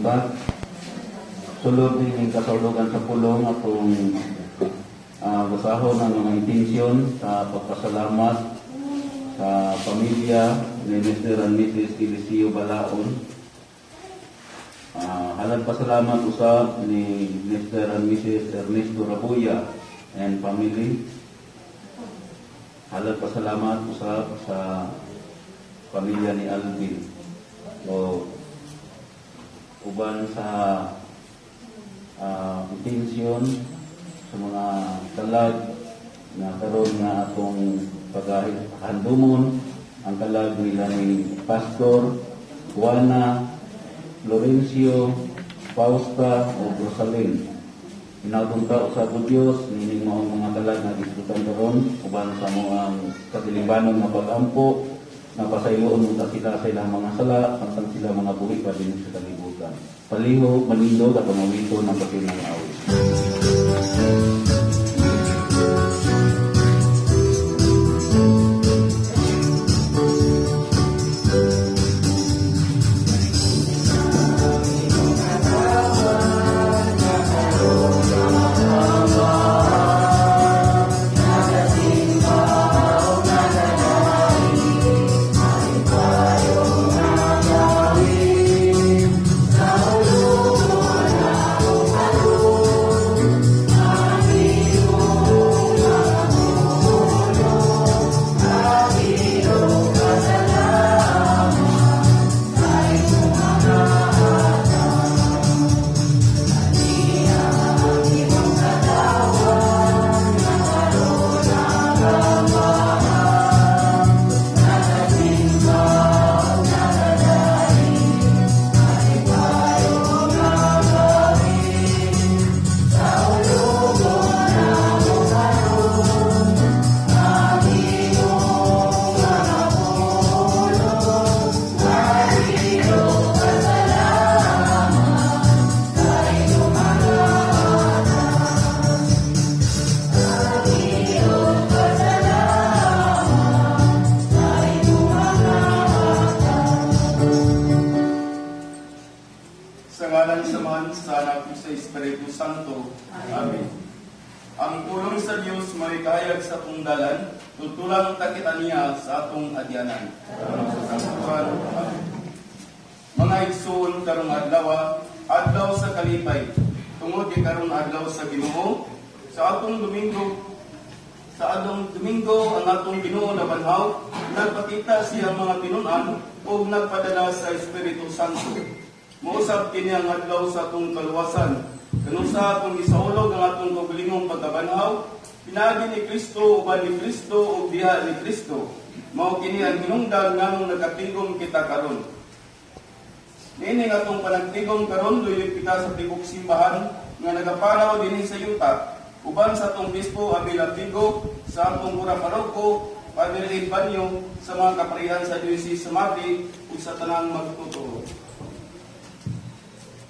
Buntag. Sulod din kasaulugan sa pulong, atong basahon ang mga intensyon sa pagpasalamat sa pamilya ni Mr. and Mrs. Eliseo Balaon. Halad pasalamat usab ni Mr. and Mrs. Ernesto Rabuya and family. Halad pasalamat usab sa pamilya ni Alvin. So, uban sa intensyon sa mga kalag na karon nga atong paghandumon, ang kalag nila ni Pastor Juana, Florencio, Fausta o Rosalyn. Hinagong ta usab o Dios nining maong mga kalag nga gisgutan karon uban sa among katilimbanon nga pag-ampo na pasayloon unta sila sa ilang mga sala samtang sila mga buhi pa din sa kalibutan. Palihog manindog at pamawito ng kapinang awit. Sa ngalan sa Amahan, sa Anak, ug sa Espiritu Santo. Amen. Ang pulong sa Dios may kahayag sa atong dalan, tutulang ta kita niya sa atong agyanan. Sa Santuan. Amen. Mga igsoon, karong adlaw, adlaw sa kalipay. Tungod kay karon adlaw sa Ginoo, sa atong Domingo ang atong Ginoo nabanhaw, nagpakita siya mga tinun-an ug nagpadala sa Espiritu Santo. Mousab kini ang adlaw sa atong kaluwasan. Kanusa atong gisaulog ang atong kaugalingong pagkabanhaw, pinaagi ni Kristo, uban ni Kristo ug diha ni Kristo. Mao kini ang hinungdan nganong nagatigom kita karon. Niini nga atong panagtigom karon, luyag kita sa tibok simbahan nga nagapanaw dinhi sa yuta uban sa atong bispo Abel Abigo, sa atong kura paroko Padre Banyo, sa mga kaparihan sa Diocese sa Mati ug sa tanang magtotoo.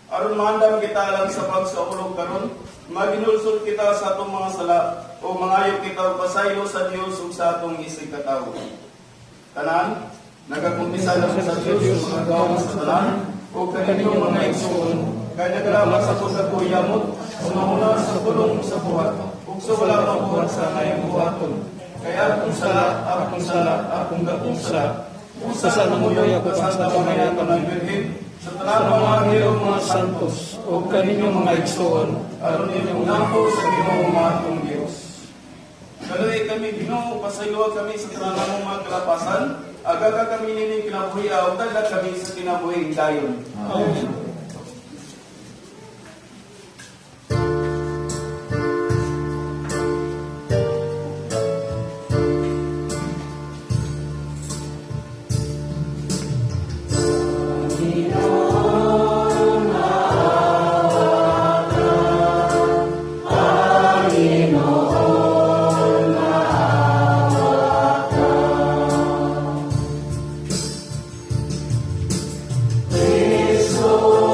Aron maandam kita alang sa pagsaulog karon, maginulsol kita sa atong mga sala o mangayo kita og pasaylo sa Dios ug sa atong isig katawo. Tanan, nagakumpisal ako sa Dios, mga gawang sa tanan, o kaninyong mga igsoon, kay nagalamat sa akong yamot, sa mahuna, sa pulong, sa buhat, ug sa wala mabuhat sa ngayong buhaton. Kay akong sala, akong sala, akong dakong sala. Usa sa nanguyoy ako sa Santa Maria Tanang Birhen, sa tanang mga anghel ug mga santos, ug kaninyong mga igsoon, aron inyong nampo sa Ginoo nga atong Dios. Kaluoyi kami, Ginoo, pasayloa kami sa tanan namong mga kalapasan, agaga kami nining kinabuhi, ug dala kami sa kinabuhing dayon. Amen. Cristo.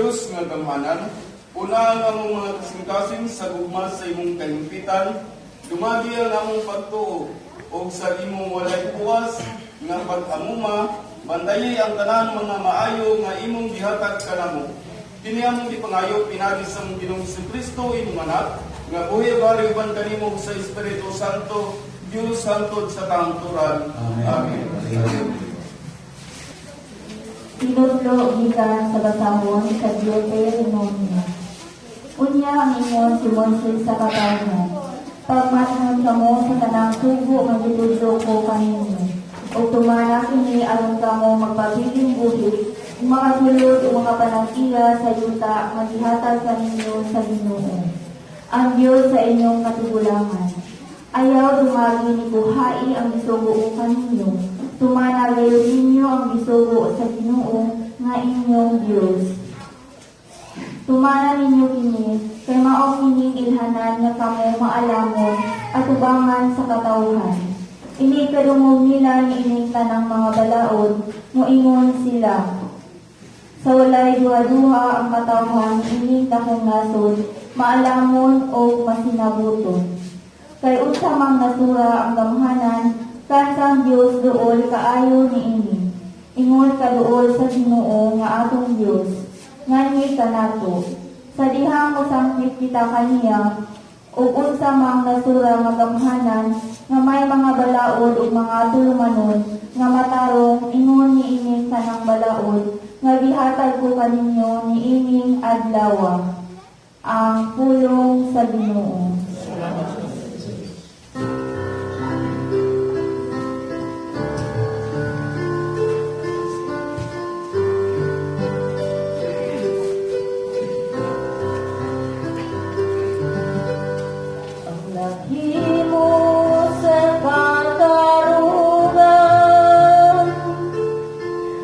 Dios nga gamhanan, pun-a ang among mga kasing-kasing sa gugma sa imong kahimpitan, dumagi ang among pagtuo, ug sa imong walay puwas nga pag-amuma, bantayi ang tanan mga maayo nga imong gihatag kanamo. Kini among gipangayo pinaagi sa among Ginoong Kristo, imong anak, nga buhi ug hari uban kanimo sa Espiritu Santo, Dios hangtod sa kahangturan. Amen. Amen. Tinudlo gikan sa basahon sa Deuteronomio. Unya mingon si Moises sa katawhan, "Pagmathon kamo sa tanang sugo nga gitudlo ko kaninyo, ug tumana kini aron kamo magpabiling buhi ug makasulod ug makapanag-iya sa yuta nga gihatag kaninyo sa Ginoo, ang Dios sa inyong katigulangan. Ayaw dumagi ni kuhai ang gisugo ko kaninyo. Tumana gayud ninyo ang gisugo sa Ginoo nga inyong Dios. Tumana ninyo kini, kay mao kining ilhanan nga kamo maalamon atubangan sa katawhan. Inig kadungog nila niining tanang mga balaod, moingon sila, 'Sa walay duha-duha ang katawhan niining dakong nasod maalamon o masinabuton. Kay unsa mang nasura ang gamhanan, kansang Dios duol kaayo niini. Ingon kaduol sa Ginoo nga atong Dios, nganhi kanato, sa dihang mosangpit kita kaniya, ug unsa mang nasura nga gamhanan nga may mga balaod ug mga tulumanon nga matarong ingon niining tanang balaod nga gihatag ko kaninyo niining adlawa." Ang pulong sa Ginoo. Salamat sa Diyos. Ang naghimo sa katarungan,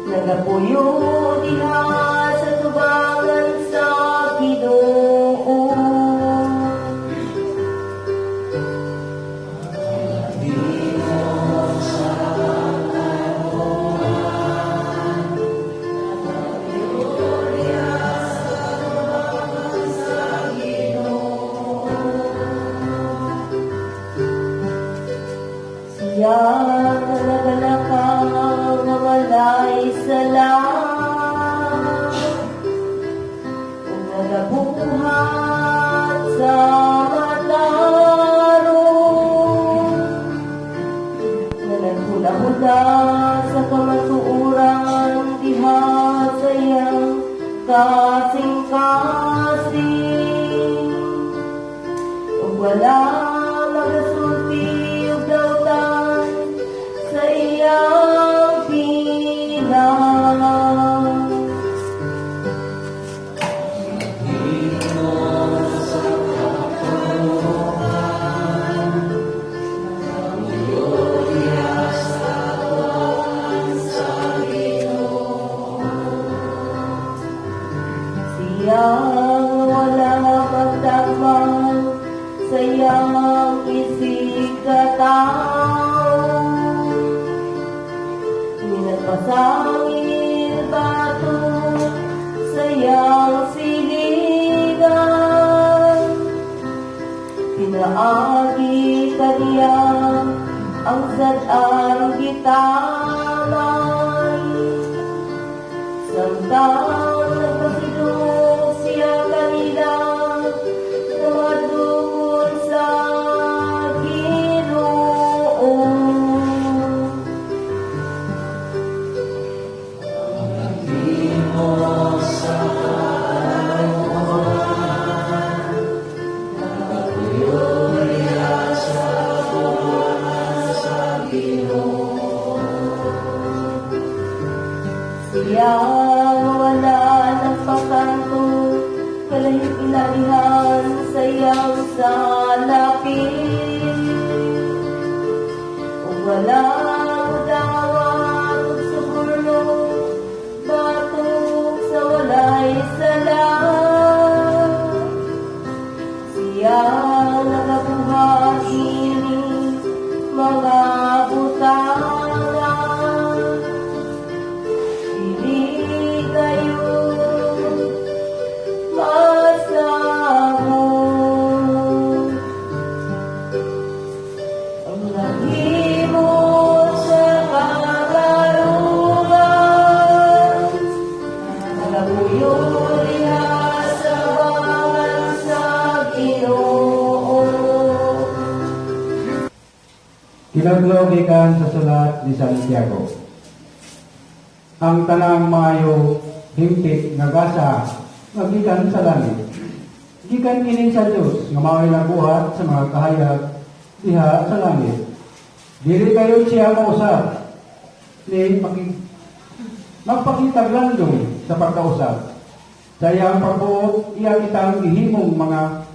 nagapuyo diha sa tubangan sa Ginoo. Siya nagagalakaw nga walay sala ug nagabuhat sa matarong, nga naghulahula sa kamatuoran diha sa iyang kasing-kasing, ug wala magasulti og dautan sa iyang pilak. Siya wala magdakman sa iyang isigkatawo, Minagpasangil batok sa iyang silingan. Pinaagi kaniya ang sad-ang gitamay, samtang nagpasidungog siya kanila nga mahadlokon sa Ginoo. Siya nga wala nagpakanto kalahing ilalihan sa iyang salapi, ug wala modawat og suborno batok sa walay sala. Siya nagabuhat ini mga butanga, dili kayo Tinudlo gikan sa sulat ni Santiago. Ang tanang maayo, himpit nga gasa nga gikan sa langit, gikan kini sa Dios nga mao'y nagbuhat sa mga kahayag diha sa langit. Dili kayo siya mausap ni magpakitag landong sa pagkausap. Sa iyang pagbuot, iya kitang gihimong mga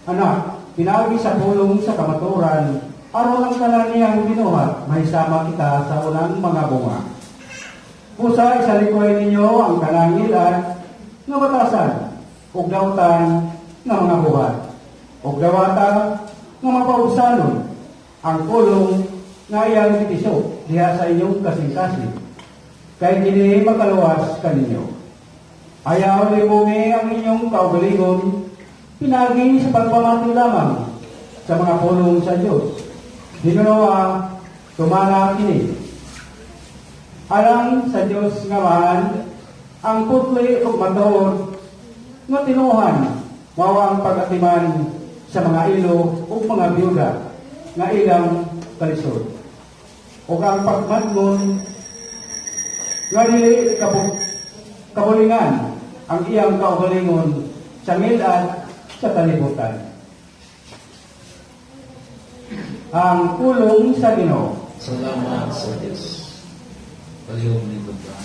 anak, pinaagi sa pulong sa kamatuoran, aron ang tanan niyang binuhat, mahisama kita sa unang mga bunga. Busa isalikoy ninyo ang tanang ngil-ad nga batasan, ug dautan nga mga buhat, ug dawata nga mapaubsanon ang pulong nga iyang gitisok diha sa inyong kasing-kasing. Kay kini makaluwas kaninyo. Ayaw libungi ang inyong kaugalingon, pinagi sa pagpamati lamang sa mga pulong sa Diyos. Hinunoa, tumana kini. Alang sa Diyos nga Amahan, ang putli ug matuod nga tinuohan mao ang pag-atiman sa mga ilo ug mga biyuda nga ilang kalisod, ug ang pagmadngon nga dili kabulingan ang iyang kaugalingon sa ngil-ad sa kalibutan. Ang pulong sa Ginoo. Salamat sa Diyos. Palihog ni ba?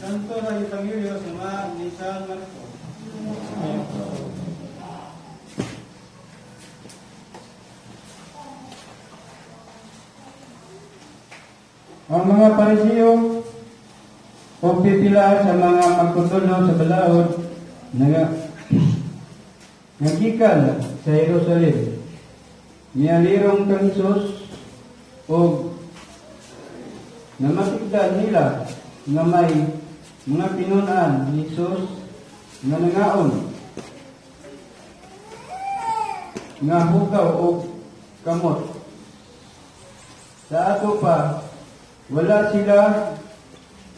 Santo na Ebanghelyo sama ni San Marcos. Ang mga Pariseo o pipila sa mga magtutudlo sa balaod nga nagikan sa Jerusalem, mialirong kang Hesus og namatigdan nila nga may mga tinun-an ni Hesus nga nangaon nga hugaw og kamot. Sa ato pa, wala sila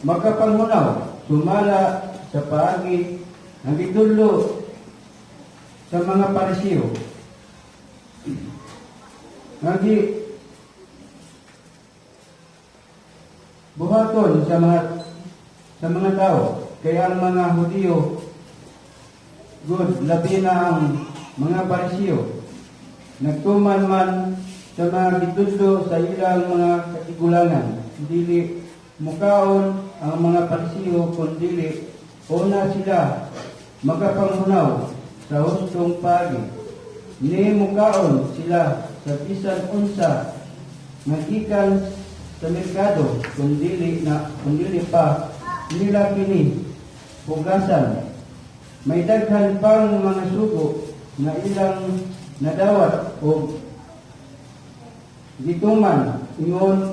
makapanghunaw sumala sa paagi ang gitudlo sa mga Pariseo. Nga buhaton sa mga tao, kay ang mga Hudiyo gud, labi na ang mga Pariseo, nagtuman man sa mga gitudlo sa ilang mga katigulangan. Dili mukaon ang mga Pariseo kun dili una sila makapanghunaw sa hustong paagi. Ni mukaon sila sa bisan unsa nga gikan sa merkado kun dili pa nila kini hugasan. May daghan pang mga sugo nga ilang nadawat og gituman ingon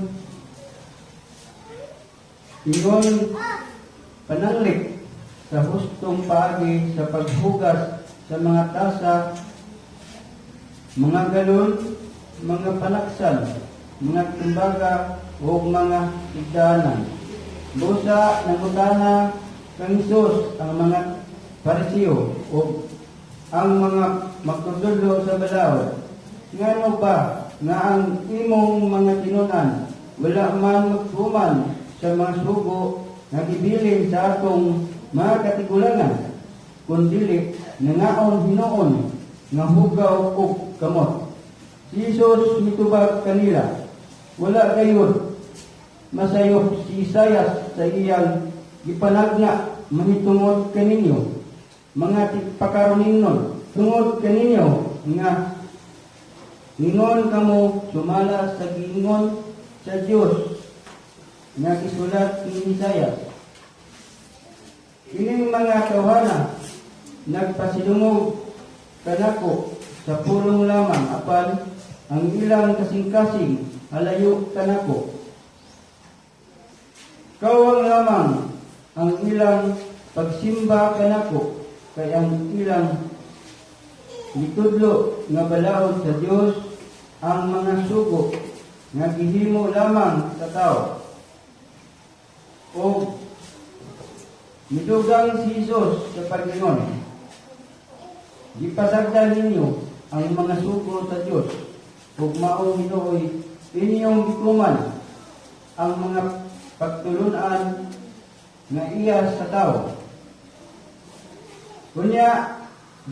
pananglit sa hustong paagi sa paghugas sa mga tasa, mga galon, mga panaksan, mga tumbaga o mga tigdanan. Busa nangutana kang Hesus ang mga Pariseo o ang mga magtutudlo sa balaod, "Ngano ba nga ang imong mga tinunan wala man magtuman sa mga sugo nga gibilin sa atong mga katigulangan, kundili nangaon hinuon nga hugaw og kamot?" Si Jesus mitubag kanila, Wala gayud masayop si Isayas sa iyang gipanagna mahitungod kaninyo, mga tigpakaroningnon, tungod kaninyo nga ingon kamo sumala sa giingon sa Dios nga gisulat ni Isayas. Ining mga tawhana nagpasidungog kanako sa pulong lamang, apan ang ilang kasing-kasing halayo kanako. Kawang lamang ang ilang pagsimba kanako, kay ang ilang gitudlo nga balaod sa Dios ang mga sugo nga gihimo lamang sa tao. O midugang si Jesus sa pag-ingon, "Gipasagdan ninyo ang mga sugo sa Dios ug mao hinuoy inyong gituman ang mga pagtulunan nga iya sa tao." Unya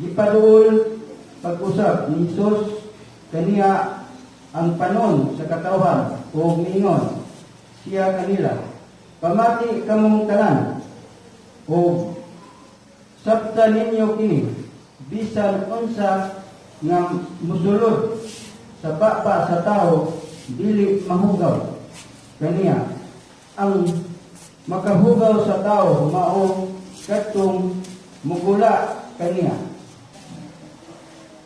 gipaduol pag-usab ni Jesus kaniya ang panon sa katawhan ug miingon siya kanila, "Pamati kamong tanan ug sabta ninyo kini: bisan unsa nga musulod sa baba sa tao dili mahugaw kaniya. Ang makahugaw sa tao mao kadtong mugula kaniya.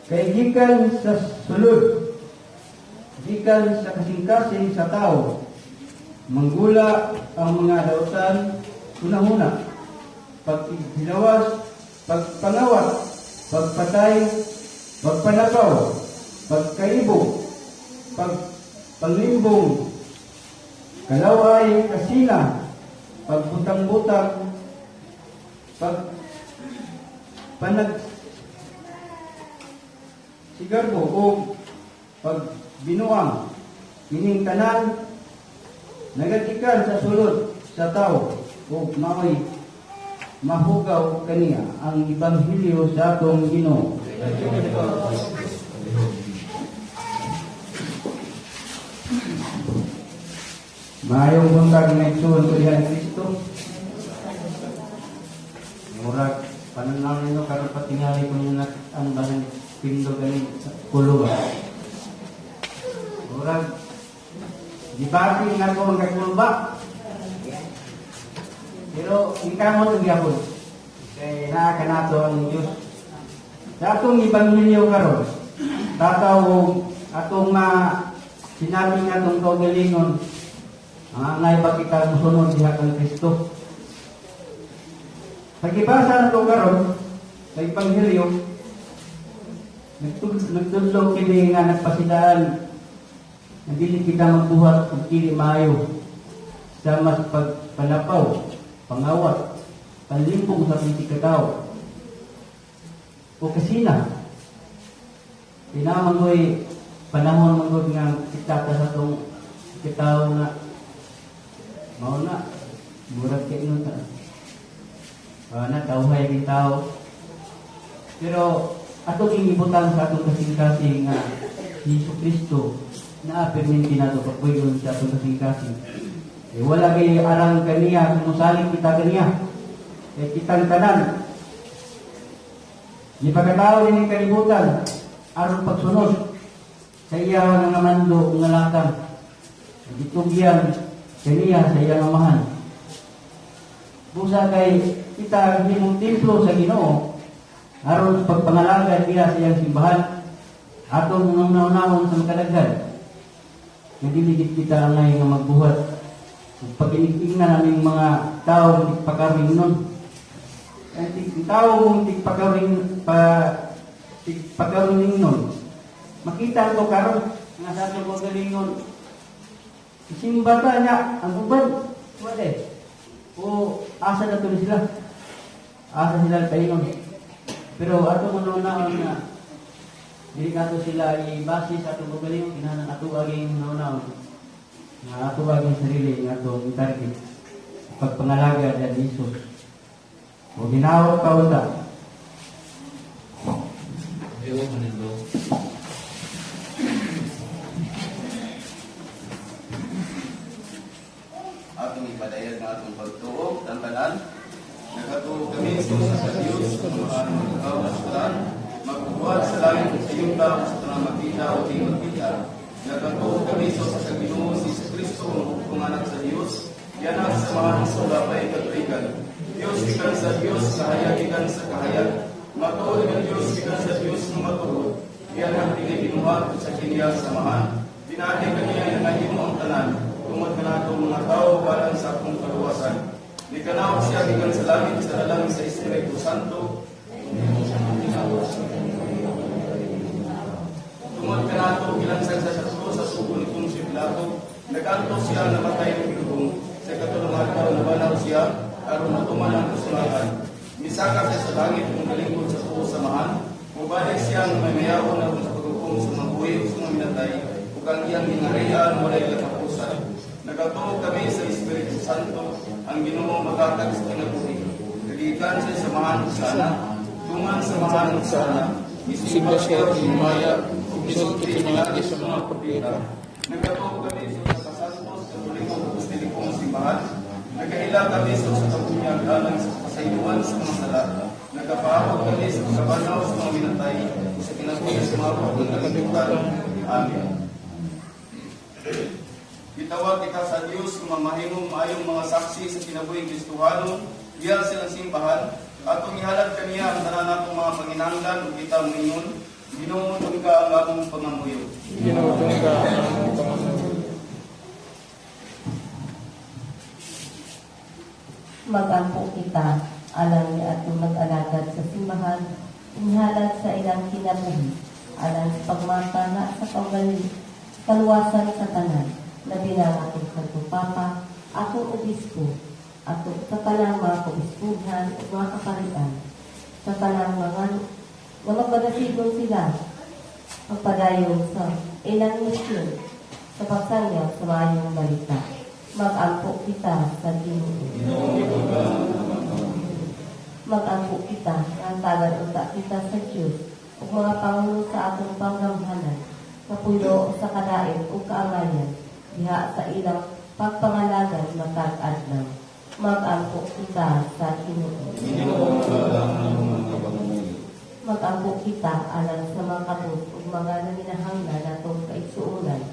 Kay gikan sa sulod, gikan sa kasing-kasing sa tao, manggula ang mga dautan hunahuna, paghilawas, pagpangawat, pagpatay, pagpanakaw, pagkaibo, pagpanglimbong, kalaway, kasina, pagbutang-butang, pag panag sigarbo o pagbinuang. Ining tanan nagagikan sa sulod sa tao ug maoy mahugaw kaniya." Ang Ebanghelyo sa atong Ginoo. Maayong buntag, mga igsoon ko diha ni Kristo. Murag pananaw ninyo karon, patingali ko ninyo na ang bahan pindo gani sa kulo ba. Murag gibati nga ko ang kakulba. Pero ingkamot ang gyapon. Kay naa kanato ang Dios. Sa atong ebanghelyo karon, tataw atong ma sinabi nga atong kaugalingon, angay ba kita musunod diha kang Kristo? Pagibasa na ito karon sa Ebanghelyo, nagtudlo kini nga nagpasidaan na dili kita magbuhat og dili maayo sa mas pagpanapaw, pangawat, panlimpong sa atong katao o kasina. Pinamangoy panahon manggod nga kita ta sa atong katao nga mao na murag kay no ta na tawhay ni tao, pero ato gibutang sa atong kasing-kasing nga si Jesu Kristo na perminti nato pagpuyon sa atong kasing-kasing. Eh, wala kay arang kaniya kung musalig kita kaniya. Eh, kitang tanan gipakatao din kalibutan aron pagsunod sa iya nga mando nga lakang gitugyan kaniya sa iyang Amahan. Busa kay kita himong templo sa Ginoo aron sa pagpangalaga diha sa iyang simbahan, atong unahon sa makadaghan nga dili gid kita angay nga magbuhat ug pag-inig-ingna naming mga tao tigpakaring nun. Ang tao mong tigpakaring pa tigpakaring nun, makita ko karon nga sa atong kaugalingon simba ta niya ang uban wala o asa na tuloy sila, asa sila paingon. Pero ato mo na nga dili nato sila i-base sa atong kaugalingon. Kinahanglan ato aging naunahon nga ato aging sarili nga atong i-target pagpangalaga ni Jesus o ginawa pa unta. Ayaw, manilo. Ipadayag ang atong pagtuo, tanan. Nagatuo kami sa usa ka Dios, Amahan makagagahom sa tanan, magbuhat sa langit ug sa yuta, ug sa tanang makita o di makita. Nagatuo kami sa usa ka Ginoo, si Kristo, ang bugtong anak sa Dios, gianak sa Amahan sa wala pay katuigan. Dios gikan sa Dios, kahayag gikan sa kahayag. Matuod nga Dios gikan sa Dios nga matuod. Gianak, dili binuhat, usa kaniya sa Amahan. Pinaagi kaniya nahimo ang tanan, tungod kanato mga tao alang sa atong kaluwasan. Nikanaog siya gikan sa langit sa lalang sa Espiritu Santo. Tungod kanato gilansang siya sa krus sa sugo ni Poncio Pilato. Nag-antos siya, namatay ug gilubong. Sa ikatulong adlaw nabanhaw siya aron matuman ang kasulatan. Misaka siya sa langit ug naglingkod sa tuo sa Amahan. Mubalik siya nga maymayaon aron sa paghukom sa mga buhi ug sa mga minatay, ug ang iyang gingharian walay katapusan. Nagatuo kami sa Espiritu Santo, ang Ginoo maghatag sa kinabuhi. Nagikan sa Amahan ug sa Anak, dungan sa Amahan ug sa Anak. Gisimba siya ug gihimaya, ug gisulti pinaagi sa mga propeta. Nagatuo kami sa usa ka santos, Katoliko, Apostolikong simbahan. Nagaila kami sa usa ka bunyag alang sa kasayloan sa mga sala. Nagapaabot kami sa pagkabanhaw sa mga minatay ug sa kinabuhi sa maabot nga kalibutan. Amen. Gitawag kita sa Dios nga mamahimong maayong mga saksi sa kinabuhing Kristohanon diha sa iyang simbahan. Atong ihalad kaniya ang tanan natong mga panginahanglan ug kita moingon: Ginoo, dungga ang among pangamuyo. Ginoo, dungga ang among pangamuyo. Mag-ampo kita alang ni atong nag-alagad sa simbahan, inihalad sa ilang kinabuhi alang sa pagmata sa kaugali kaluwasan sa tanan, labi na ang atong Santo Papa, atong Obispo, atong sa tanang mga kaobispuhan ug mga kaparian, sa tanang mga nga magpadasigon sila magpadayon sa ilang misyon sa pagsangyaw sa maayong balita. Mag-ampo kita sa Ginoo. Mag-ampo kita nga hatagan unta kita sa Dios ug mga pangulo sa atong panggamhanan nga pulo sa kadait ug kaangayan diha sa ilang pagpangalagad matag adlaw. Mag-ampo kita sa Ginoo. Mag-ampo kita alang sa mga kabus ug mga nanginahanglan natong kaigsuonan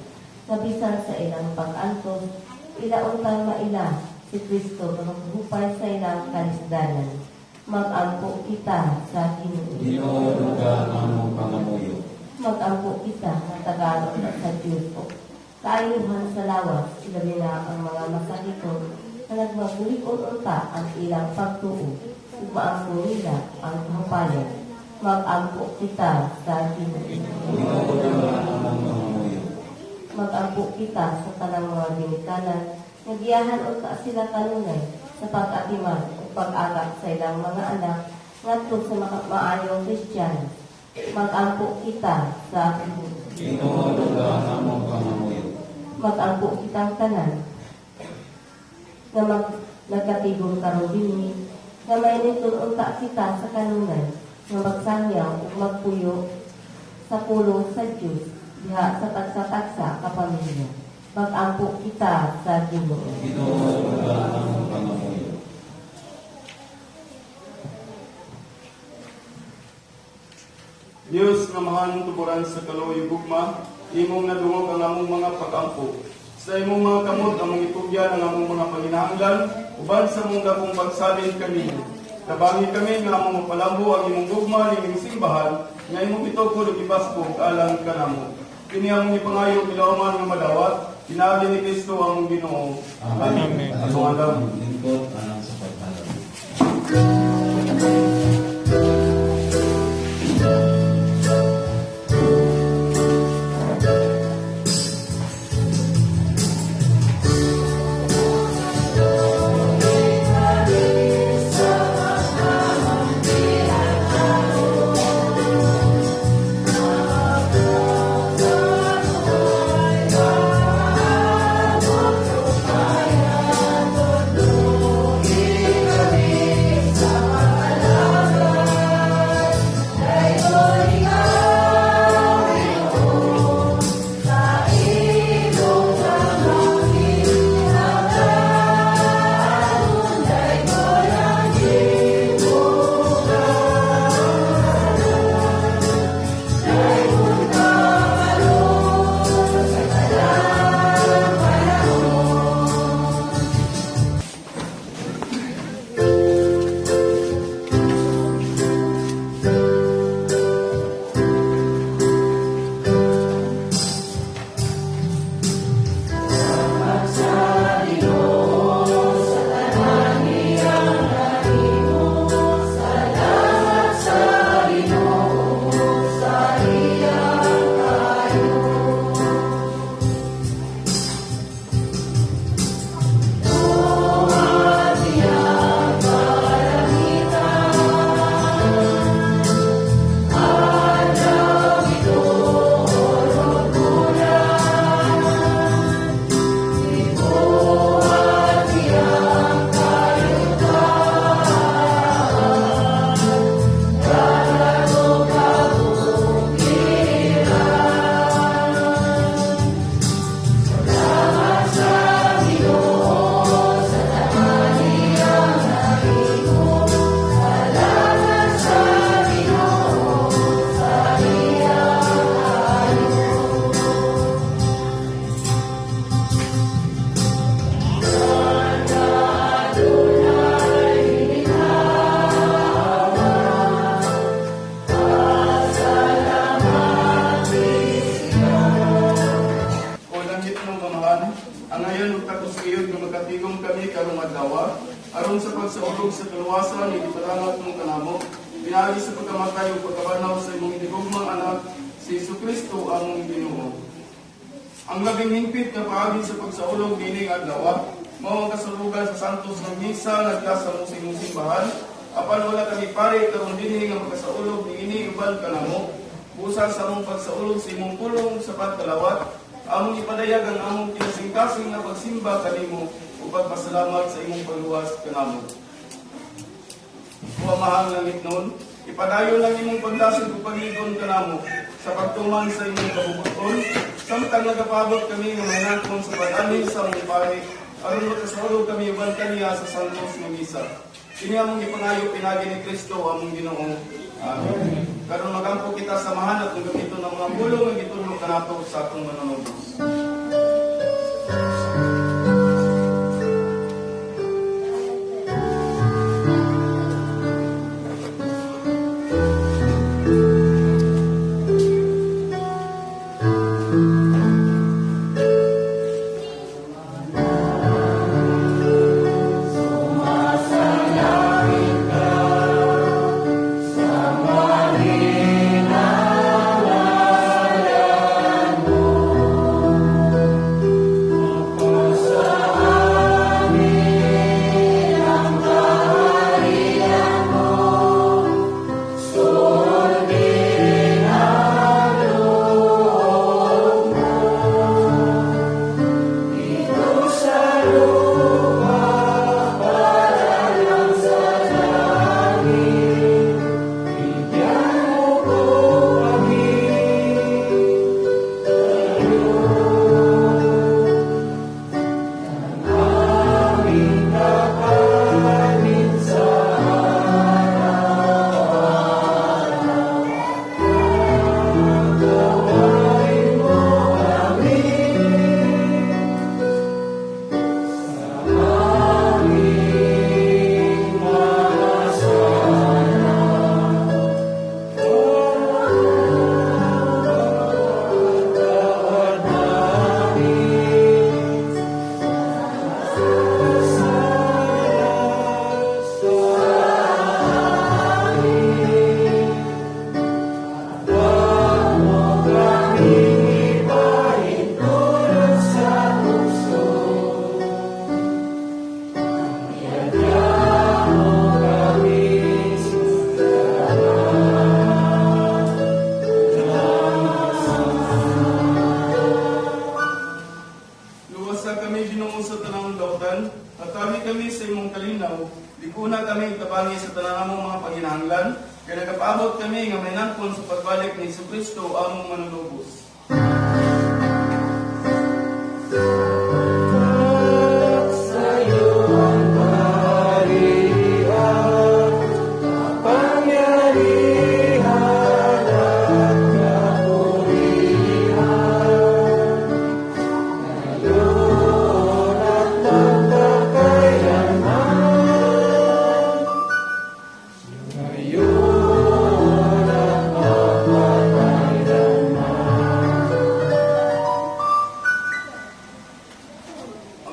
nga bisan sa ilang pag-antos, ila untang maila si Kristo nga maghupay sa ilang kalisdanan. Mag-ampo kita sa Ginoo. Ginoo, dungga ang among pangamuyo. Mag-ampo kita nga tagaan sa Dios og kaayuhan sa lawas, ilabi na ang mga masakiton nga nagmabulig-on unta ang ilang pagtuo ug maangko nila ang kahupayan. Mag-ampo kita sa Ginoo. Ginoo, dungga ang among pangamuyo. Mag-ampo kita sa tanang mga ginikanan nga giyahan unta sila kanunay sa pag-atiman ug pag-agak sa ilang mga anak ngadto sa maayong Kristiyano. Mag-ampo kita sa Ginoo. Ginoo, dungga ang among pangamuyo. Mag-ampo kitang tanan nga nagkatigom karon dinhi nga mainiton unta kita sa kanunay nga magsangyaw ug magpuyo sa pulong sa Dios diha sa tagsa-tagsa ka pamilya. Mag-ampo kita sa Ginoo. Ginoo, dungga ang among pangamuyo. Diyos nga mahanong tuburan sa kaluoy ug gugma, imong nadungog ang among mga pag-ampo. Sa imong mga kamot among itugyan ang among mga panginahanglan, uban sa among dakong pagsalin kanimo. Tabangi kami nga among mapalambo ang imong gugma niining simbahan, nga imong gitukod ug gibaskog alang kanamo. Kini among ipangayo ilawman nga madawat, pinaagi ni Kristo among Ginoo. Amen. Amen. Atong alam. Lingkod alang sa paghalad. nagkatigom kami karong adlaw aron sa pagsaulog sa kaluwasan nga gipadangat mo kanamo pinaagi sa pagkamatay ug pagkabanhaw sa imong hinigugmang anak, si Hesukristo among Ginoo. Ang labing hingpit nga paagi sa pagsaulog niining adlaw mao ang kasulugan sa Santos nga Misa nagla sa imong simbahan. Apan wala kami pari karon dinhi nga makasaulog niini uban kanamo. Busa sa among pagsaulog sa imong pulong sa pagkalawat, among ipadayag ang among kinasingkasing nga pagsimba kanimo ug pagpasalamat sa imong pagluwas kanamo. O Amahang langitnon, ipadayon lang imong paglasig ug pagligon kanamo sa pagtuman sa imong kabubut-on, samtang nagapabot kami nga mahinangkon sa pag-anhi sa among pari, aron makasaulog kami uban kaniya sa Santos nga Misa. Kini among gipangayo pinaagi ni Kristo among Ginoo. Amen. Karon magampo kita sa Amahan at gamiton ang mga pulong nga gitudlo kanato sa atong Manunubos. Luwasa kami, Ginoo, sa tanang dautan, hatagi kami sa imong kalinaw, lig-una kami tabangi sa tanan among mga panginahanglan, kay nagapaabot kami nga mahinangkon sa pagbalik ni Hesukristo among Manunubos.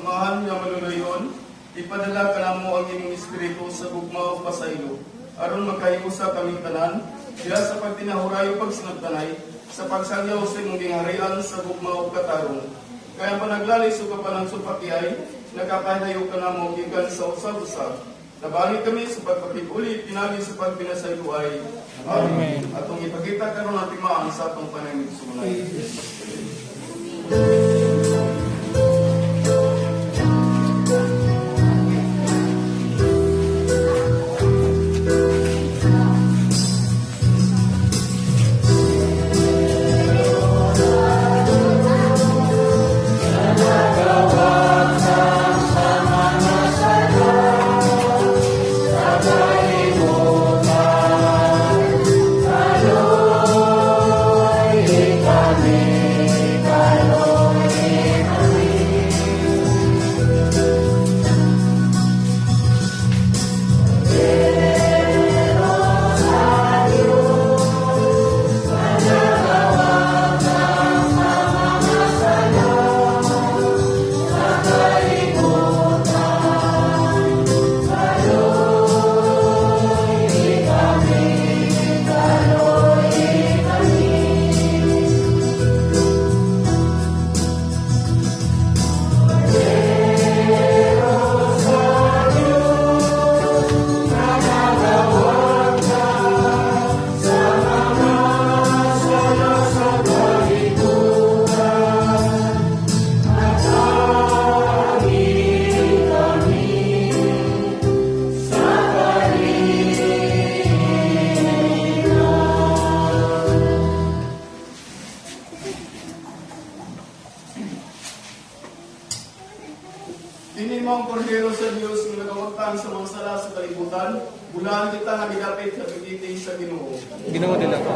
Amahan nga maluluyon, ipadala kanamo ang imong Espiritu sa gugma ug pasaylo, aron makahiusa kaming tanan, diha sa pagtinahuray ug pagsinabtanay, sa pagsangyaw sa imong gingharian sa gugma ug katarong. Kay ang panaglalis ug panagsulpakiay, nakakahilayo kanamo gikan sa usab-usab. Tabangi kami sa pagpakig-uli, pinaagi sa pagpinasayloay. Amen. Atong ipakita karon ang timaan sa atong panangigsunay. Kini mao ang kordero sa Dios nga nagawagtang sa mga sala sa kalibutan, bulahan kita nga gidapit sa pagiti sa Ginoo. Ginoo, dili ako.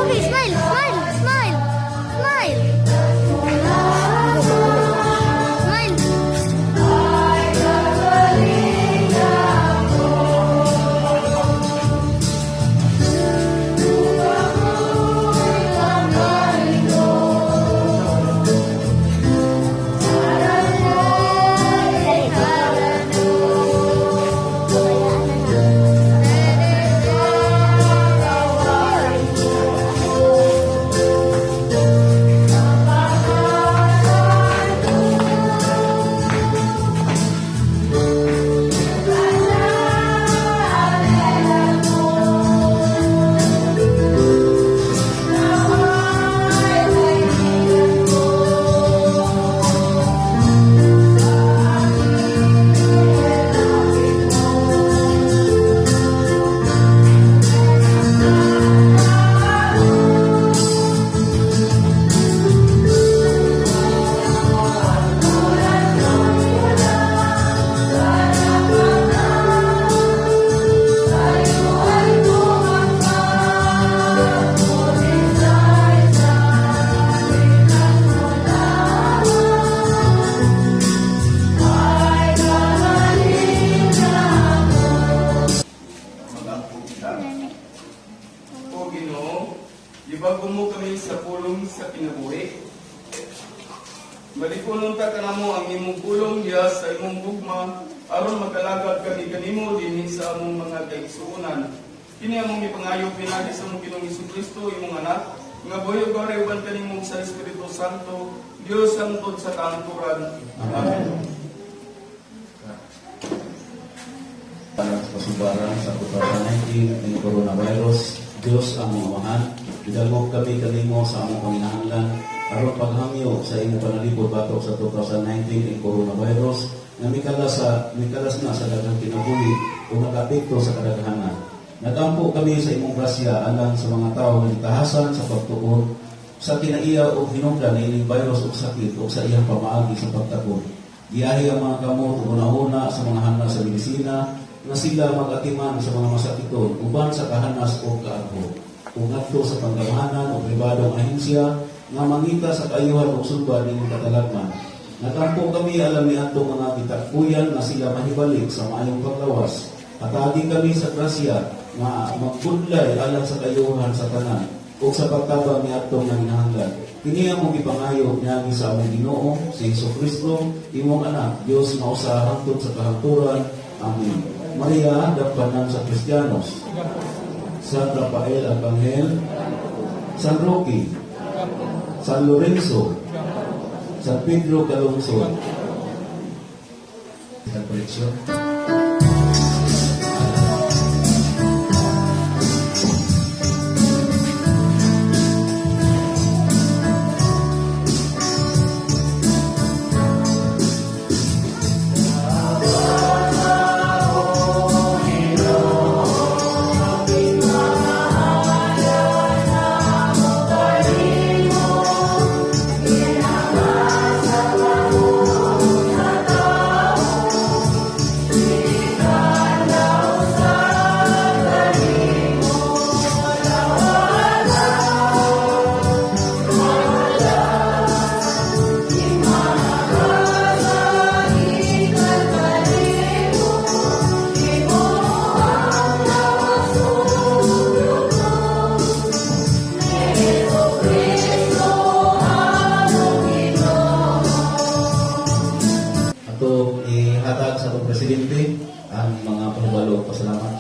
Okay, smile, smile, smile, smile. Smile. Mag-ampo kita. O Ginoo, gibago mo kami sa pulong sa kinabuhi. Malipunon ta kanamo ang imong pulong diha sa imong gugma aron magalagad kami kanimo dinhi sa among mga kaigsuonan. Kini among gipangayo pinaagi sa among Ginoong Kristo, imong anak, nga buhi ug hari uban kanimo sa Espiritu Santo, Dios hangtod sa kahangturan. Amen. Para sa kasubaran sa 2019 ng coronavirus, Diyos ang Amahan, gidangop kami kanimo sa among panginahanglan aron paghangyo sa imong panalipod batok sa 2019 ng coronavirus nga mikalas na sa daghang kinabuhi o nakaapekto sa kadaghanan. Nagampo kami sa imong grasya alang sa mga tawo nga gitahasan sa pagtuon sa kinaiya o hinungdan ining virus o sakit o sa iyang pamaagi sa pagtakod. Giyahi ang mga kamot ug hunahuna sa mga hanas sa medisina nga sila mag-atiman sa mga masakiton uban sa kahanas o kaagho. Ug ngadto sa panggamhanan o pribadong ahensya nga mangita sa kaayuhan ug sulbad ning katalagman. Nagampo kami alang niadtong mga gitakuyan nga sila mahibalik sa maayong paglawas. Hatagi kami sa grasya nga magbudlay alang sa kaayuhan sa tanan ug sa pagtabang niadtong nanginahanglan. Kini among gipangayo niagi sa among Ginoo si Hesus Kristo, imong anak, Dios nga usa hangtod sa kahangturan. Amen. Maria, dagpanan sa Kristiyanos. San Rafael Arcangel, San Roque, San Lorenzo, San Pedro Calungsod. San Koleksyon. Atong ihatag sa atong presidente ang mga panubalo pasalamat.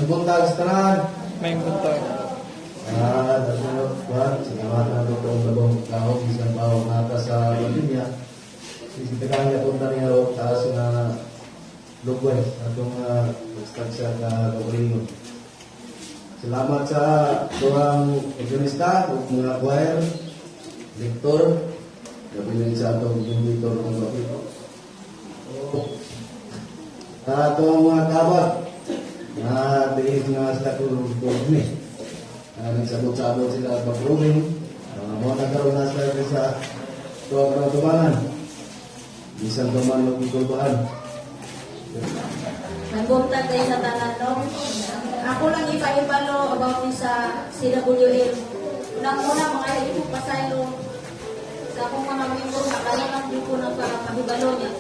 Buntag sa tanan. May buntag. Daghan salamat na itong labong kahog bisan pa og nata sa pandemya. Sisitakan niya punta niya og taas nga lugway atong pagstansya ka kaugalingon. Salamat sa tuwang organista ug mga choir, lektor, gabi na sa atong benditor ng Bapito. Sa atong mga kabag, na tiis nga sila tulog ni. Nagsabot-sabot sila pag-grooming. Mo nagkaroon na sila sa tuwang mga. Bisan pa man magigulbahan. Nagbuntag tayo sa tanan, no? Ako lang ipaibalo about ni sa CWL. Unang-una, mga hindi ko pasaylo sa akong mga member, nakalaman din ko ng pahibalo niya.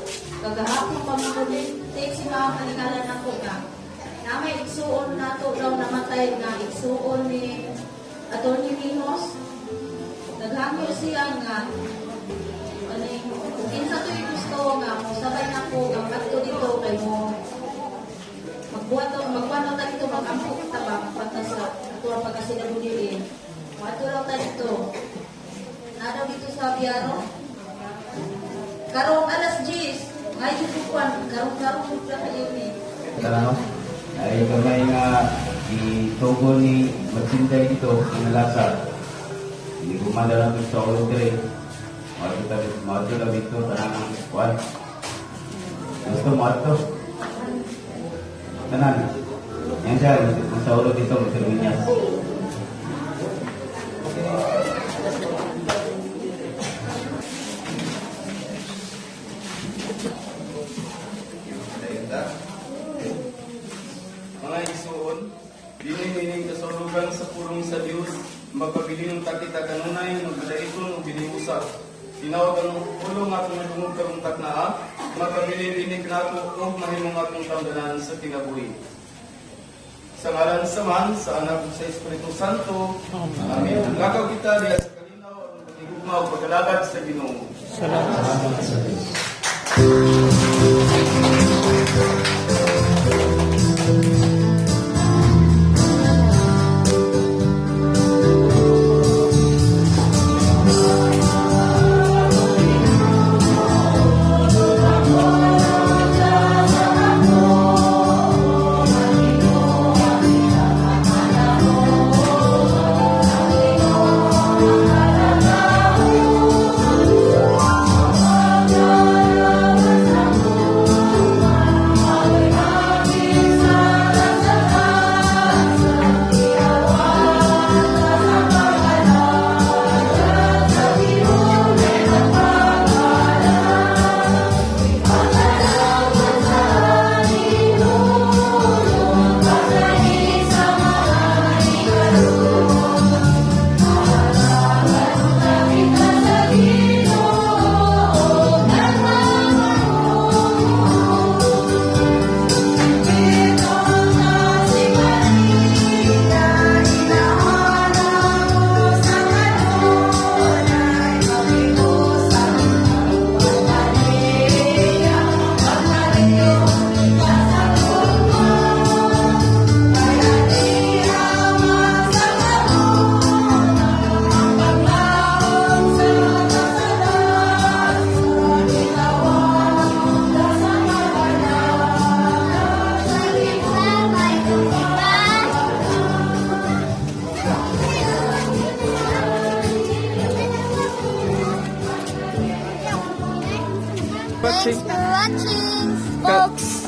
Kagahapon pa mga take si mga kanikalan ako nga. Na may igsuon nato daw namatay nga igsuon ni Atty. Limos. Naghangyo siya nga kaning kinsa to'y gusto nga mo sabay na ko nga kadto dito kay mo magbuhat magkuano ta dito, magampo ta ba pagka sa ato ang pagka CWA. Moadto raw ta dito. Na daw dito sa Biaro. Karong alas 10, ngay ko kuan, karong-karong mudra kayo ni. Tanong, ay gamay nga itugon ni Magsinday dito, inalasa. Hindi ko man lang sa ulo dire. Maadto ta dito, tanang kuan. Gusto mo ato? Tanan. Yan siya, sa ulo dito, Mr. Vinyas. Mga igsuon, dili nining kasulugan sa pulong sa Dios, magpabilin ta kita kanunay magbalaiton ug giniusa. Tinawag ang pulong atong nadungog karong taknaa, magpabilin ini kanato ug mahimong atong tamdanan sa kinabuhi. Sa ngalan sa Amahan, sa Anak ug sa Espiritu Santo. Amen. Lakaw kita diha sa kalinaw aron paghigugma ug pag-alagad sa Ginoo. Salamat. Salamat sa Diyos. watching. Thanks for watching, folks.